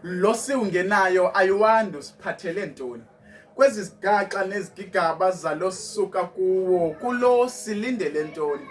Lo siwungenayo ayiwandi usiphathele ntoni? Kwezi zigaxa nezigigaba zalo sisuka kuwo kulo silindele ntoni?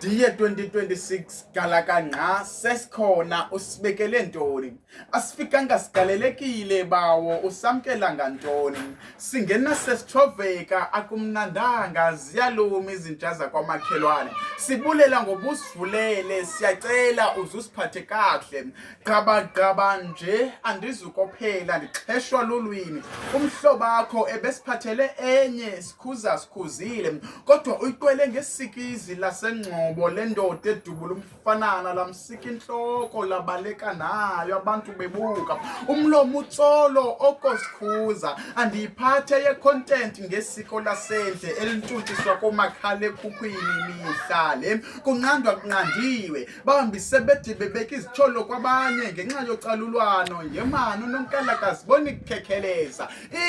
Diye 2026 galakangqa sesikhona usibekele ntoni? Asifikanga sigalelekile bawo usamkela ngantoni? Singena sesithoveka akumnandanga ziyaluma izinja zakwamakhelwane. Sibulela ngobusivulele siyacela uzusiphathe kakuhle. Gqabagqaba nje andizukophela ndixheshwa lulwimi. Umhlobakho ebesiphathele enye sikhuza sikhuzile kodwa uyiqwele ngesikizi lasengcobo lendoda edubula umfanana lamsika intloko labaleka nayo abantu bebuka. Umlomo utsolo okosikhuza andiyiphathe ye-content ngesiko lasendle elintuntiswa komakhalekhukhwini mihla le kunqandwa kunqandiwe Bambi sebede bebeka izityholo kwabanye ngenxa yocalulwano yemani unonkalakazi bona ikukhekheleza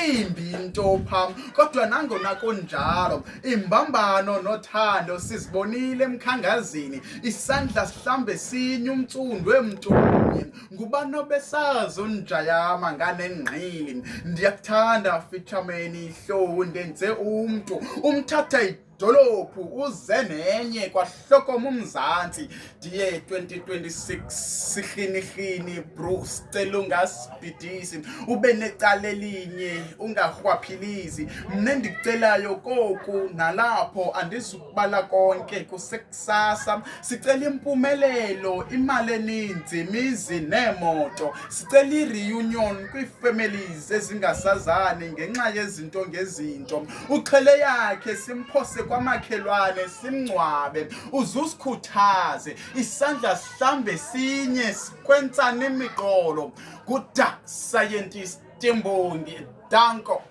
imbi into pha kodwa nangona kunjalo imbambano nothando sizibonile emkhangazini isandla sihlambe sinye umtsundu emntumnye ngubani obesazi unjayama nganengqili ndiyakuthanda fithameni hlowu ndenze umntu umthatha dolophu uze nenye kwahlokoma umzantsi ndiye 2026 sihlinihini bruce cela ungasibhidisi ube necala elinye ungarhwaphilizi mna endikucelayo koku nalapho andizukubala konke kusekusasa sicela impumelelo imali eninzi imizi neemoto sicela i-reunion kwii-families ezingasazani ngenxa yezinto ngezinto uxhele yakhe simphose kwamakhelwane simngcwabe uzusikhuthaze isandla sihlambe sinye sikwentsana imiqolo kuda scientist timbongi danko.